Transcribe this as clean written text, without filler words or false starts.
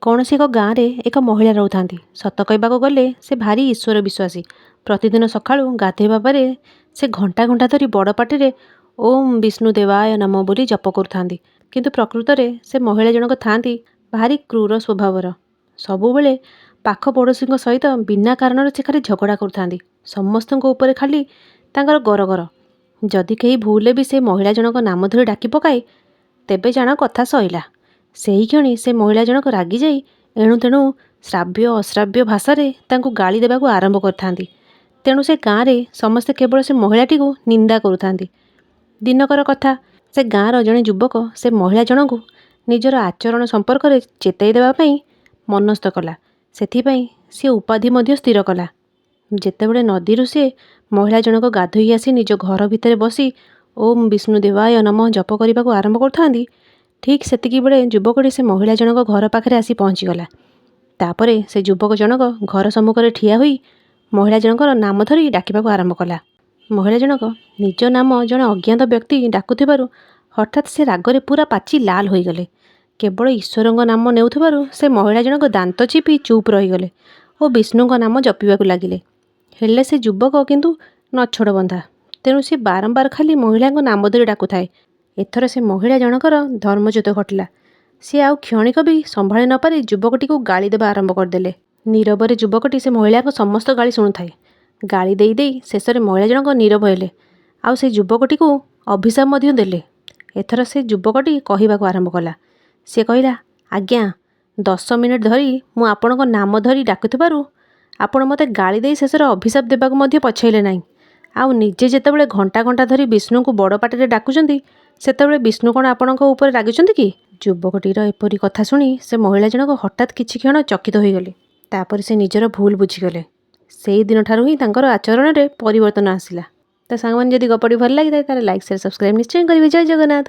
କୌଣସି ଏକ ଗାଁରେ ଏକ ମହିଳା ରହୁଥାନ୍ତି। ସତ କହିବାକୁ ଗଲେ ସେ ଭାରି ଈଶ୍ୱର ବିଶ୍ୱାସୀ। ପ୍ରତିଦିନ ସକାଳୁ ଗାଧୋଇବା ପରେ ସେ ଘଣ୍ଟା ଘଣ୍ଟା ଧରି ବଡ଼ ପାଟିରେ ଓମ୍ ବିଷ୍ଣୁ ଦେବାୟ ନମଃ ବୋଲି ଜପ କରୁଥାନ୍ତି। କିନ୍ତୁ ପ୍ରକୃତରେ ସେ ମହିଳା ଜଣକ ଥାଆନ୍ତି ଭାରି କ୍ରୂର ସ୍ୱଭାବର। ସବୁବେଳେ ପାଖ ପଡ଼ୋଶୀଙ୍କ ସହିତ ବିନା କାରଣରେ ସେ ଖାଲି ଝଗଡ଼ା କରୁଥାନ୍ତି। ସମସ୍ତଙ୍କ ଉପରେ ଖାଲି ତାଙ୍କର ଗରଗର। ଯଦି କେହି ଭୁଲରେ ବି ସେ ମହିଳା ଜଣକ ନାମ ଧରି ଡାକି ପକାଏ, ତେବେ ଜାଣ କଥା ସଇଲା। ସେହିକ୍ଷଣି ସେ ମହିଳା ଜଣକ ରାଗିଯାଇ ଏଣୁତେଣୁ ଶ୍ରାବ୍ୟ ଅଶ୍ରାବ୍ୟ ଭାଷାରେ ତାଙ୍କୁ ଗାଳି ଦେବାକୁ ଆରମ୍ଭ କରିଥାନ୍ତି। ତେଣୁ ସେ ଗାଁରେ ସମସ୍ତେ କେବଳ ସେ ମହିଳାଟିକୁ ନିନ୍ଦା କରୁଥାନ୍ତି। ଦିନକର କଥା, ସେ ଗାଁର ଜଣେ ଯୁବକ ସେ ମହିଳା ଜଣଙ୍କୁ ନିଜର ଆଚରଣ ସମ୍ପର୍କରେ ଚେତାଇ ଦେବା ପାଇଁ ମନସ୍ଥ କଲା। ସେଥିପାଇଁ ସିଏ ଉପାଧି ମଧ୍ୟ ସ୍ଥିର କଲା। ଯେତେବେଳେ ନଦୀରୁ ସେ ମହିଳା ଜଣକ ଗାଧୋଇ ଆସି ନିଜ ଘର ଭିତରେ ବସି ଓମ୍ ବିଷ୍ଣୁ ଦେବାୟ ନମଃ ଜପ କରିବାକୁ ଆରମ୍ଭ କରୁଥାନ୍ତି, ଠିକ୍ ସେତିକିବେଳେ ଯୁବକଟି ସେ ମହିଳା ଜଣକ ଘର ପାଖରେ ଆସି ପହଞ୍ଚିଗଲା। ତାପରେ ସେ ଯୁବକ ଜଣକ ଘର ସମ୍ମୁଖରେ ଠିଆ ହୋଇ ମହିଳା ଜଣଙ୍କର ନାମ ଧରି ଡାକିବାକୁ ଆରମ୍ଭ କଲା। ମହିଳା ଜଣକ ନିଜ ନାମ ଜଣେ ଅଜ୍ଞାତ ବ୍ୟକ୍ତି ଡାକୁଥିବାରୁ ହଠାତ୍ ସେ ରାଗରେ ପୂରା ପାଚି ଲାଲ ହୋଇଗଲେ। କେବଳ ଈଶ୍ୱରଙ୍କ ନାମ ନେଉଥିବାରୁ ସେ ମହିଳା ଜଣକ ଦାନ୍ତ ଚିପି ଚୁପ୍ ରହିଗଲେ ଓ ବିଷ୍ଣୁଙ୍କ ନାମ ଜପିବାକୁ ଲାଗିଲେ। ହେଲେ ସେ ଯୁବକ କିନ୍ତୁ ନଛୋଡ଼ବନ୍ଧା। ତେଣୁ ସେ ବାରମ୍ବାର ଖାଲି ମହିଳାଙ୍କ ନାମ ଧରି ଡାକୁଥାଏ। ଏଥର ସେ ମହିଳା ଜଣକର ଧର୍ମଚ୍ୟୁତ ଘଟିଲା। ସିଏ ଆଉ କ୍ଷଣିକ ବି ସମ୍ଭାଳି ନପାରି ଯୁବକଟିକୁ ଗାଳି ଦେବା ଆରମ୍ଭ କରିଦେଲେ। ନୀରବରେ ଯୁବକଟି ସେ ମହିଳାଙ୍କ ସମସ୍ତ ଗାଳି ଶୁଣୁଥାଏ। ଗାଳି ଦେଇ ଦେଇ ଶେଷରେ ମହିଳା ଜଣକ ନୀରବ ହେଲେ, ଆଉ ସେ ଯୁବକଟିକୁ ଅଭିଶାପ ମଧ୍ୟ ଦେଲେ। ଏଥର ସେ ଯୁବକଟି କହିବାକୁ ଆରମ୍ଭ କଲା। ସେ କହିଲା, ଆଜ୍ଞା, 10 ମିନିଟ୍ ଧରି ମୁଁ ଆପଣଙ୍କ ନାମ ଧରି ଡାକୁଥିବାରୁ ଆପଣ ମୋତେ ଗାଳି ଦେଇ ଶେଷରେ ଅଭିଶାପ ଦେବାକୁ ମଧ୍ୟ ପଛେଇଲେ ନାହିଁ। ଆଉ ନିଜେ ଯେତେବେଳେ ଘଣ୍ଟା ଘଣ୍ଟା ଧରି ବିଷ୍ଣୁଙ୍କୁ ବଡ଼ ପାଟିରେ ଡାକୁଛନ୍ତି, ସେତେବେଳେ ବିଷ୍ଣୁ କ'ଣ ଆପଣଙ୍କ ଉପରେ ରାଗିଛନ୍ତି କି? ଯୁବକଟିର ଏପରି କଥା ଶୁଣି ସେ ମହିଳା ଜଣକ ହଠାତ୍ କିଛି କ୍ଷଣ ଚକିତ ହୋଇଗଲେ। ତାପରେ ସେ ନିଜର ଭୁଲ ବୁଝିଗଲେ। ସେଇ ଦିନଠାରୁ ହିଁ ତାଙ୍କର ଆଚରଣରେ ପରିବର୍ତ୍ତନ ଆସିଲା। ତ ସାଙ୍ଗମାନେ, ଯଦି ଗପଟି ଭଲ ଲାଗିଥାଏ, ତାହେଲେ ଲାଇକ୍, ସେୟାର, ସବସ୍କ୍ରାଇବ୍ ନିଶ୍ଚୟ କରିବେ। ଜୟ ଜଗନ୍ନାଥ।